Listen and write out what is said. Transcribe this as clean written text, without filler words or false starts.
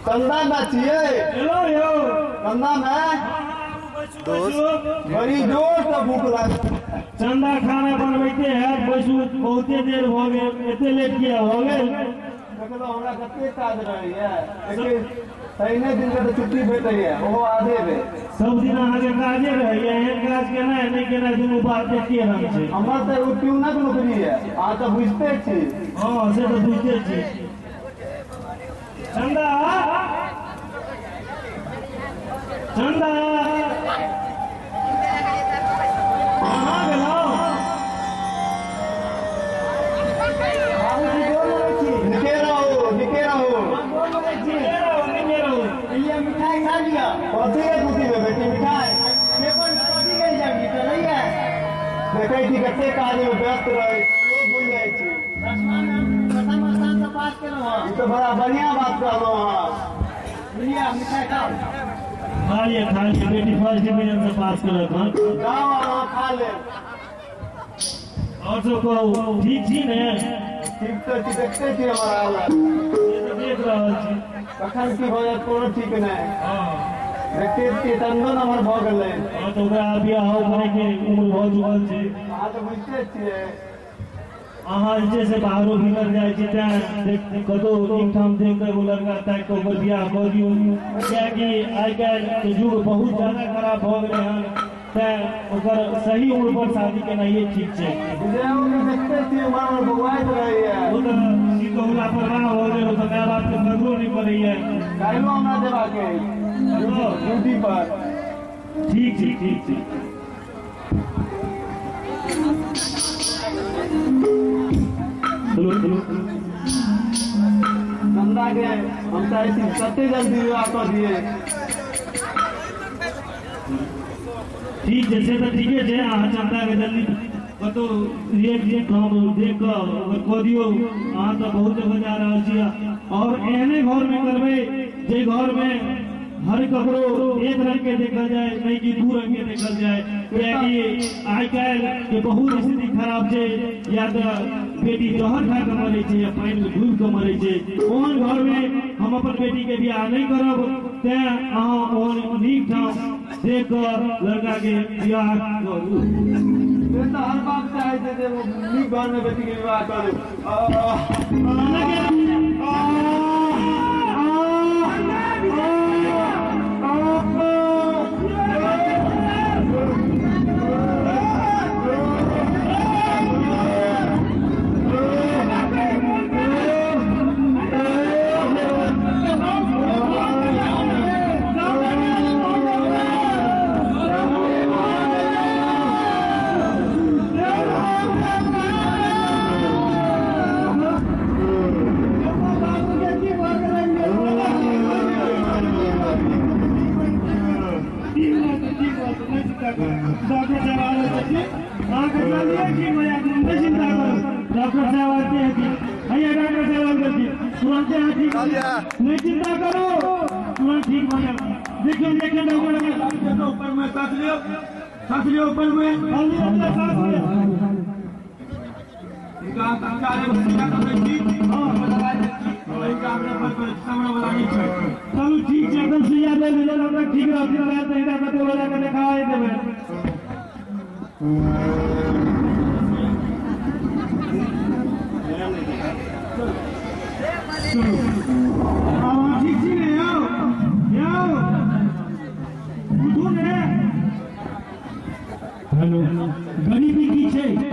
चंदा में छियै हेलो यौ चंदा में दोस्त बड़ी जोर से भूख लागल। चंदा खाना बनबैते है बैसू, बहुते देर भऽ गेल, एते लेट किया भऽ गेल? देखलो हमरा कते काज रहैया, शनि दिन के तऽ छुट्टी भेटैया, ओहो आधे बेर। सब दिन अहाँके काजे रहैया, एहन काज केनाइ नहि केनाइ दुनू बात एके रंग छै। हमर तऽ एगो ट्यूनक नौकरी है, अहाँ तऽ बुझिते छी। हँ से तऽ बुझिते छी। चंदा चंदा कहाँ गेलौ? निके रहू, निके रहू। निके रहू, निके रहू। मिठाई खा लिअ। कथी के खुशी में बेटी मिठाई? देखै छी कते काज में व्यस्त रहै छी, भूल जाइ छी। ई तऽ बड़ा बढ़िया बात कहलहुँ अहाँ। खा लिअ, खा लिअ, बेटी फर्स्ट डिवीजन से पास केलक हन। जाउ अहाँ खा लेब। और सब कहू, ठीक छी ने? ठीक तऽ छी, देखते छी हमर हालत। से तऽ देख रहल छी। कखन की भऽ जायत कोनो ठीक नहि। हँ देखते छियै चंदन हमर भऽ गेलै। हँ तऽ ओकरा बियाहो करैके उम्र भऽ चुकल छै। अहाँ तऽ बुझिते छियै। अहाँ जे छै से बाहरो भीतर जाइ छी तेँ देख कतहु एकठाम देख कऽ एगो लड़का ताकि कऽ ओकर बियाह कऽ दियौ, किएकि आइ काल्हिके युग बहुत ज्यादा खराब भऽ गेलै हन, तेँ ओकर सही उम्र पर शादी केनाइए ठीक छै। विजयो के देखते छियै उम्हर उम्हर बौआइत रहैया। ओ तऽ की कहू लापरवाह भऽ गेल, ओ तऽ माय बापके कदरो नहि करैया। काल्हिो हमरा जेबाक अछि ड्यूटी पर। ठीक छै, ठीक छै। हेलो हेलो चंदा के हम चाहै छी कते जल्दी विवाह कऽ दियै। ठीक छै, से तऽ ठीके छै। अहाँ चंदा के जल्दी कतहु एक ठाम देख कऽ ओकर कऽ दियौ। अहाँ तऽ बहुत जगह जा रहल छी, और एहने घरमे करबै जे घरमे हर ककरो एक रंग के देखल जाय, नहीं कि दू रंग के देखल जाय, कियाकि आइ काल्हि के बहुत स्थिति खराब छै। या तऽ बेटी जहर खा कऽ मरै छै या पानि मे डूबि कऽ मरै छै। ओहन घरमे हम अपन बेटी के बियाह नहि करब, तें अहाँ ओहन नीक ठाम देख कऽ लड़का के बियाह करू। से तऽ हर बाप चाहै छै जे नीक घरमे बेटी के विवाह करू। डॉक्टर साहब आ रहल छथिन, अहाँके जल्दिए ठीक हो जायत, नहि चिंता करू। डॉक्टर साहब आते हैं, हैया डॉक्टर साहब आबि गेलखिन, तुरंते अहाँ ठीक, नहि चिंता करू, तुरंत ठीक भऽ जायत। देखियौ देखियौ डॉक्टर ऊपर में साँस लियौ, साँस लियौ ऊपर में। जल्दी जल्दी साँस लिअ। चलू ठीक छै, एकदम सुइया दे दियौ, डॉक्टर ठीक रहथिन, तऽ हिनका कतहु लऽ जाकऽ देखाए देबै। चलू आब अहाँ ठीक छी ने यौ? यौ उठू ने। हेलो, गरीबी की छै?